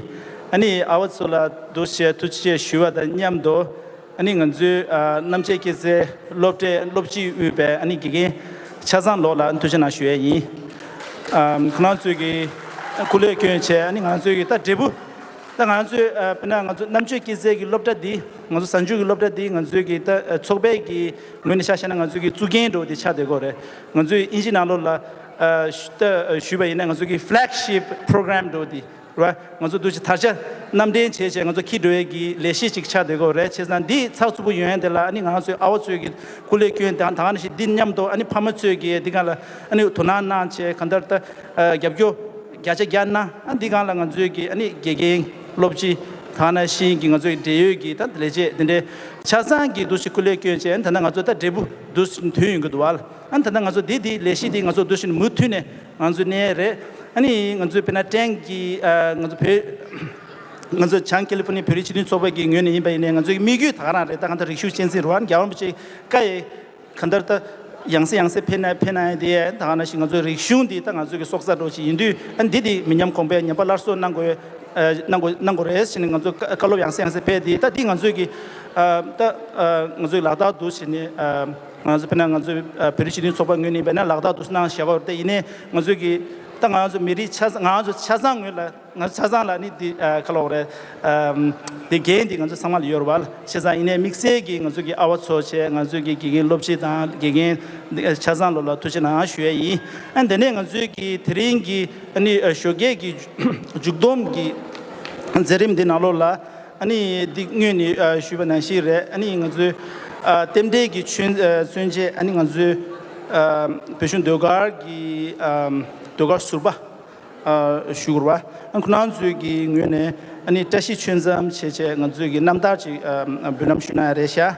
ཨ་ནི་ཨ་བ་ཚོ་ལ་འདུག་བྱས་ཐུགས་རྗེ་ཆེ་ཞུ་བ་དང་མཉམ་དུ། ཨ་ནི་ང་ཚོའི་ཨ་རྣམ་དཔྱོད་སྐྱེད་ཚལ་སློབ་གྲྭའི་སློབ་སྤྱིས་དབུས་པའི་ཨ་ནི་དགེ་རྒན་ཆ་ཚང་ལོག་ལ་ཐུགས་རྗེ་གནང་ཞུ་ཡ་ཡིན། ཨམ་ཁོ་རང་ཚོས་ཀྱི་སྐུ་ལས་བསྐྱོན་བྱས། ཨ་ནི་ང་ཚོས་ཀྱི་ད་འབྲས་བུ། ད་ང་ཚོས་ཨ་དཔེར་ན་ང་ཚོ་རྣམ་དཔྱོད་སྐྱེད་ཚལ་གྱི་སློབ་གྲྭ་འདི། ང་ཚོ་གཟའ་མཇུག་གི་སློབ་གྲྭ་འདི་ང་ཚོས་ཀྱི་ད་ཨ་ཚོགས་པའི་གི་ངོས་ནས་ཆ་བཞག་ན་ང་ཚོས་ཀྱི་གཙུག་རྒྱན་འདྲ་བོ་དེ་ཆགས་བསྡད་ཀྱི་ཡོད་རེད། ང་ཚོས་དབྱིན་ཇི་ནང་ལོགས་ལ་ཨ་ཞུ་ད་ཨ་ཞུས་པ་ཡིན་ན་ང་ཚོས་ཀྱི་flagship program འདྲ་བོ་དེ་རེད་བ། ང་ཚོ་འདུག་སེ་དར་ཆ་གནམ་འདྲེན་བྱས་བྱས་ང་ཚོ་འཁྱེར་འགྲོ་ཡས་ཀྱི་ལས་གཞི་ཅིག་ཆགས་བསྡད་ཀྱི་ཡོད་རེད། བྱས་ཙང་འདི་ཚགས་ཚུད་པོ་ཡོང་ཡས་དེ་ལ་ཨ་ནི་ང་ཚོའི་ཨ་བ་ཚོས་ཀྱི་སྐུ་ལས་བསྐྱོན་དང་། ད་ག་ནང་བཞིན་འདི་མཉམ་དུ་ཨ་ནི་ཕ་མ་ཚོས་ཀྱི་འདི་སྒང་ལ་ཨ་ནི་དོ་སྣང་གནང་བྱས་གང་ལྟར་ད་ཨ་རྒྱབ་སྐྱོར་བརྒྱ་ཆ་བརྒྱ་གནང་། ཨ་འདི་སྒང་ལ་ང་ཚོས་ཀྱི་ཨ་ནི་དགེ་རྒན་སློབ་སྤྱི་ད་ག་ནང་བཞིན་གྱི་ང་ཚོའི་འབྲེལ་ཡོད་ཀྱི་ད་ལས་བྱེད་འདི་འདྲའི་ཆ་ཚང་གིས་འདུག་སེ་སྐུ་ལས་བསྐྱོན་བྱས། ད་ལྟ་ང་ཚོ་ད་འབྲས་བུ་འདུག་སེ་ཐོན་ཡོང་གི་འདུག་བ། ཨ་ད་ལྟ་ང་ཚོ་འདི་འདི་ལས་གཞི་འདི་ང་ཚོ་འདུག་སེ་མུ་མཐུད་ནས་ང་ཚོ་གནས་རེད། ཨ་ནི་ང་ཚོའི་དཔེར་ན་ཀྲེན་གྱི་ཨ་ང་ཚོ་བོད་ང་ཚོ་བྱང་ཀེ་ལི་ཧྥོ་ནི་བོད་རིགས་སྤྱི་མཐུན་ཚོགས་པ་གི་ངོས་ནས་ཡིན་པ་ཡིན་ནའི་ང་ཚོའི་དམིགས་ཡུལ་ད་ག་རང་རེད། ད་གང་ལྟར་རིག་གཞུང་གཅེས་འཛིན་རུ་ཨན་རྒྱལ་བ་རིན་པོ་ཆེ་བཀའ་ཡི་གང་ལྟར་ད་ཡང་སེ་ཡང་སེ་ཕེབས་ན་ཕེབས་གནང་ཡ་དེ་ད་ག་ནང་བཞིན་ང་ཚོའི་རིག་གཞུང་འདི་ད་ང་ཚོའི་གི་སྲོག་རྩ་འདྲ་བོ་ཞིག་ཡིན་དུས། ཨ་འདི་འདི་མི་ཉམས་གོང་འཕེལ་ཉམས་པ་སླར་གསོ་གནང་དགོས། ཨ་གནང་དགོས་གནང་དགོས་རེད་ཟེར་ནས་ང་ཚོ་བཀའ་སློབ་ཡང་སེ་ཡང་སེ་ཕེབས་དེ། ད་འདི་ང་ཚོའི་གི་ཨ་ད་ཨ་ང་ཚོའི་ལག་བསྟར་དུ་བྱས་ནས་ཨ་ང་ཚོ་དཔེར་ན་ང་ཚོའི་ཨ་བོད་རིགས་སྤྱི་མཐུན་ཚོགས་པ་ངོས་ནས་ཡིན་པ་ན་ལག་བསྟར་དུ་གནང་བཞག་པ་རེད། ད་ཡིན་ནའི་ང་ཚོའི་གི་ད་ང་ཚོ་མི་རིགས་ཆ་ང་ཚོ་ཆ་ཚང་ངོས་ལ་ང་ཚོ་ཆ་ཚང་ལ་ནི་འདི་ཨ་ག་ལབ་དགོས་རེད། ཨམ་འདི་འགན་འདི་ང་ཚོ་ཚང་མ་ལ་ཡོད་རེད་བ། བྱས་ཙང་ཡིན་ནའི་དམིགས་བསལ་གྱིས་ང་ཚོ་གི་ཨ་བ་ཚོ་བྱས། ང་ཚོ་གི་དགེ་རྒན་སློབ་སྤྱི་དང་དགེ་རྒན་འདི་ཆ་ཚང་ལོ་ལ་ཐུགས་རྗེ་གནང་ཞུ་ཡ་ཡིན། ཨ་དེ་ནས་ང་ཚོའི་གི་དེ་རིང་གི་ཨ་ནི་ཨ་ཞོགས་ཀས་ཀྱི་མཇུག་བསྡོམས་ཀྱི་མཛད་རིམ་འདི་ནང་ལོགས་ལ་ཨ་ནི་འདི་སྔོན་ནས་ཨ་ཞུས་པ་ནང་བཞིན་རེད། ཨ་ནི་ང་ཚོའི་ཨ་རྟེན་འབྲེལ་གྱི་མཚོན་ཨ་མཚོན་བྱེད་ཨ་ནི་ང་ཚོའི་ཨ་བོད་གཞུང་ཟློས་གར་གྱི་ཨ་ཟློས་གར་ཟུར་པ་ཨ་ཞུ་དགོས་རེད་བ། ཨ་ཁོ་རང་ཚོའི་གི་ངོས་ནས་ཨ་ནི་བཀྲ་ཤིས་ཆོས་འཛོམས་བྱས་བྱས་ང་ཚོའི་གི་རྣམ་ཐར་ཅིག་ཨ་འབུལ་ལམ་ཞུ་གནང་ཡ་རེད་ཤག་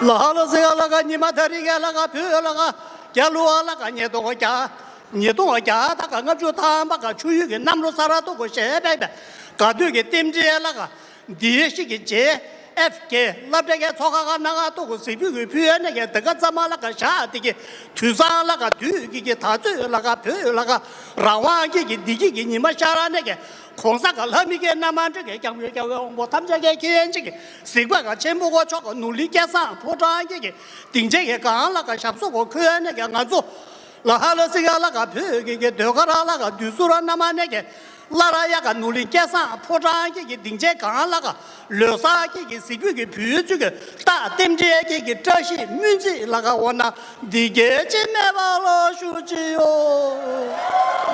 ལ་ཧ་ལ་སི་ག་ལ་ག་ཉི་མ་ད་རི་ག་ལ་ག་བོད་ལ་ག་རྒྱ་ལུ་བ་ལ་ག་ཉེ་དོ་ག་རྒྱ་ཉེ་དོ་ག་རྒྱ་ད་ག་ལྔ་བཅུ་ཐམ་པ་ག་ཆུ་ཡུལ་གི་གནམ་ལོ་ས་ར་ཏོ་གོ་ཞེས་པའི་ག་དུས་གི་རྟེན་འབྲེལ་ལ་ག་འདིའི་ཞིག་གི་རྗེས་ཨེཕ་གེ་སློབ་གྲྭའི་ཚོགས་ཁག་ནང་ཏོག་གོ་གཟིགས་འབུལ་གྱི་ཕུལ་ནས་གི་དེ་ག་ཙམ་མ་ལ་ག་བཞག་དེ་གི་དུས་བཟང་ལ་ག་དུས་ཀྱི་གི་ད་ཚོད་ལ་ག་བོད་ལ་ག་རང་དབང་གི་གི་བདེ་སྐྱིད་ཀྱི་ཉི་མ་ཤར་ནས་གི་གོང་ས་ག་ལྷ་མི་གི་རྣམ་མང་འདྲ་གི་སྐྱབས་མགོན་སྐྱབས་མགོན་དབང་པོ་ཐམས་ཅད་ཀྱི་མཁྱེན་ཅིག་གི་གཟིགས་པ་ག་ཆེན་པོ་གོ་ཆོག་ག་ནོར་ལི་སྐལ་བཟང་ཕོ་བྲང་གི་གི་སྡིངས་ཆའི་གི་སྒང་ལ་ག་ཞབས་སོ་གོ་འཁོད་ནས་གི་ང་ཚོ་ལ་ཧ་ལ་སི་ག་ལ་ག་བོད་ཀྱི་གི་ཟློས་གར་ལ་ག་དུས་སུ་ར་རྣམ་མང་ནས་གི་སླར་ཡ་ག་ནོར་གླིང་སྐལ་བཟང་ཕོ་བྲང་གི་གི་སྡིངས་ཆའི་སྒང་ལ་ག་ལོ་གསར་གྱི་གི་གཟིགས་འབུལ་གྱི་བུ་ཚུ་གི་རྟགས་རྟེན་འབྲེལ་གྱི་གི་བཀྲ་ཤིས་སྨོན་ཚིག་ལ་ག་འོ་ན་འདི་གལ་ཆེ་མེད་པ་ལ་ཞུ་ཅི་ཡོད།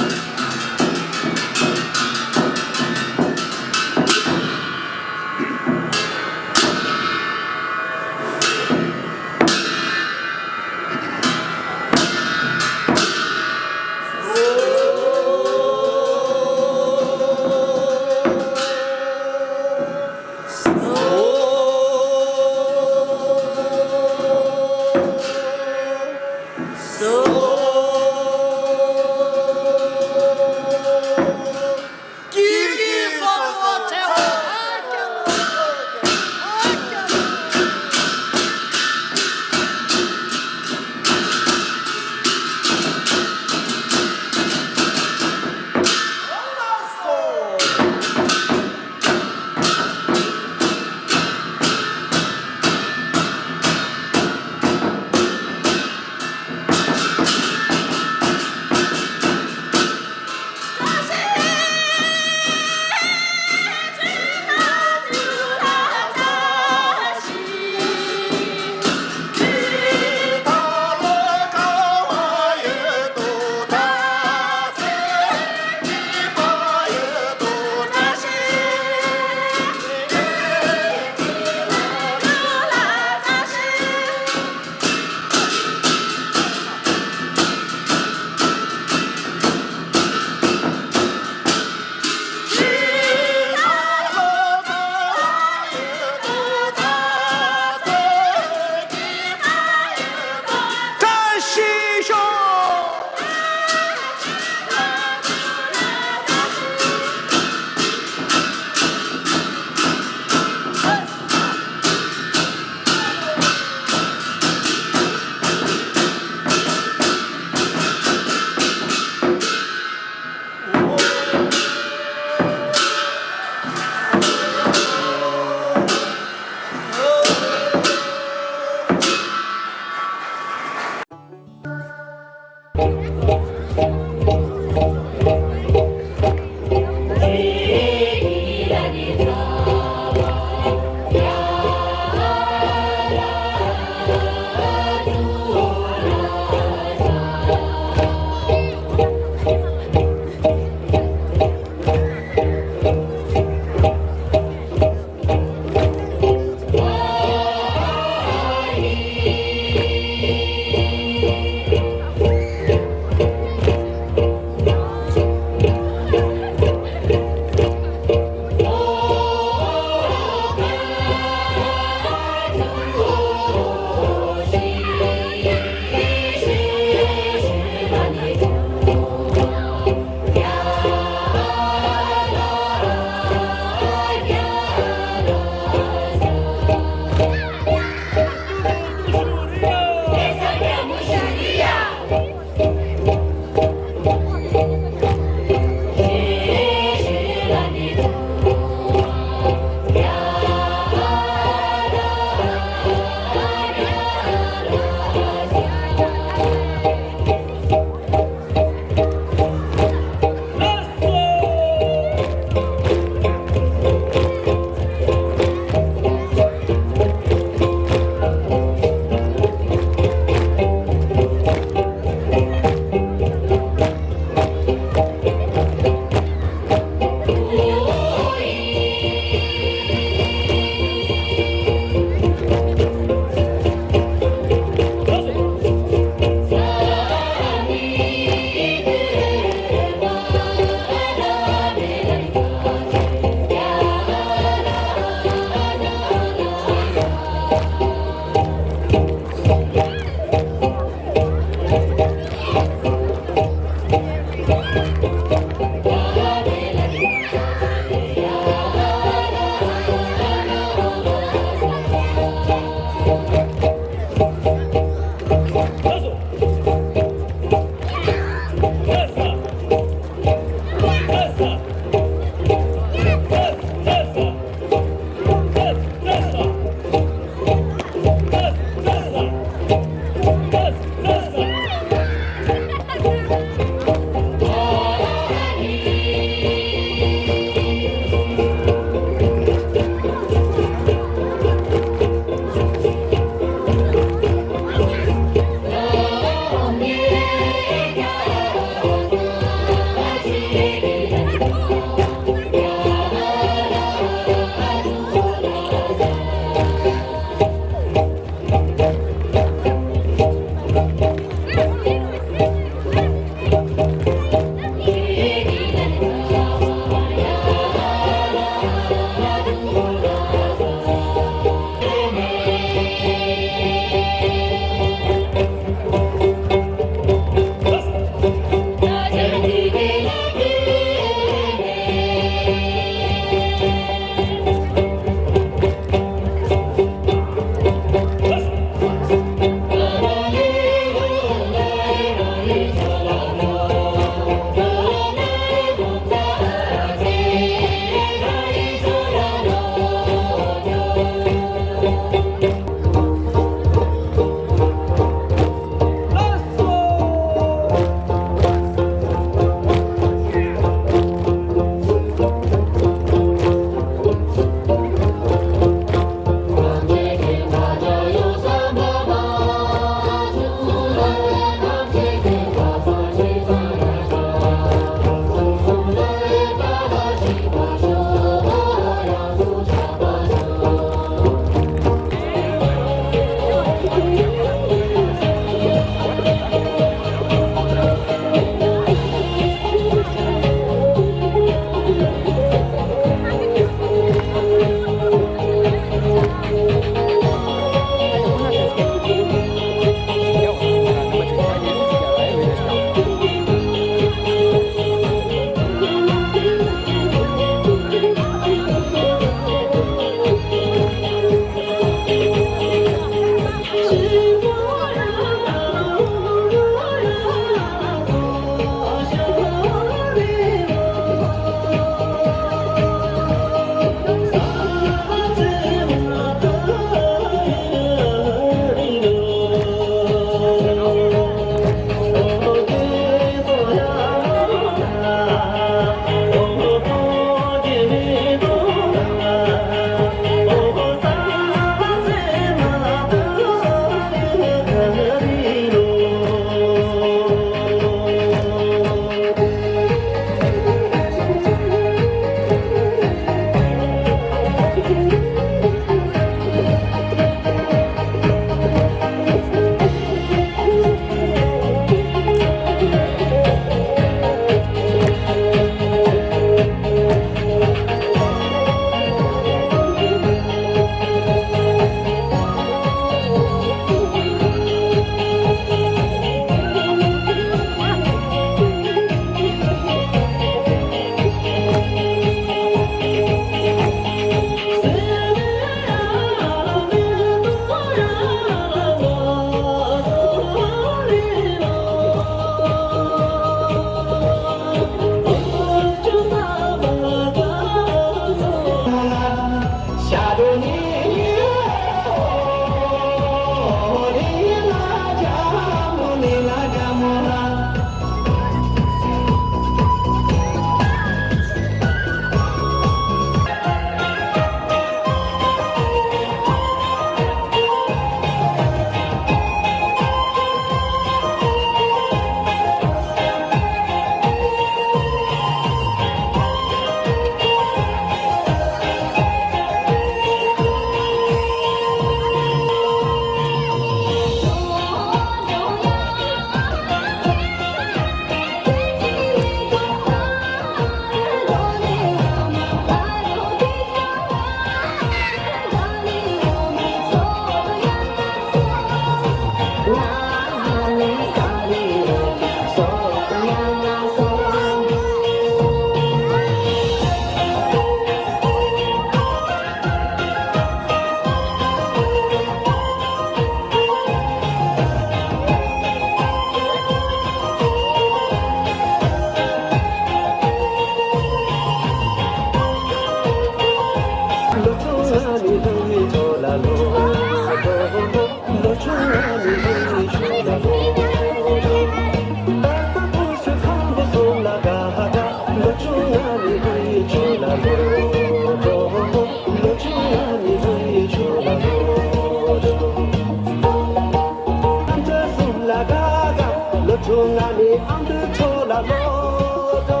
ཆུང་ང་ནི་ཨ་མདོའི་ཕྱོགས་ལ་ལོག་འགྲོ།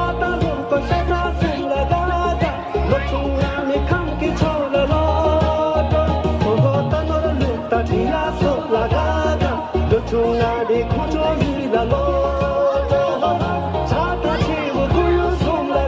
ཨ་ད་ལུང་པ་ཤ་ཚ་སེམས་ལ་དགའ་དགའ། ལོ་ཆུང་ང་ནི་ཁམས་ཀྱི་ཕྱོགས་ལ་ལོག་འགྲོ། ཁོ་ཁོ་ད་ནོར་ལུག་དང་དྲི་ཡ་སོགས་ལ་དགའ་དགའ། ལོ་ཆུང་ང་ནི་ཁོ་ཚོ་ཡུལ་ལ་ལོག་འགྲོ། ཆ་ད་ཆེ་བོ་ཁོ་ཡུལ་སོང་ལ།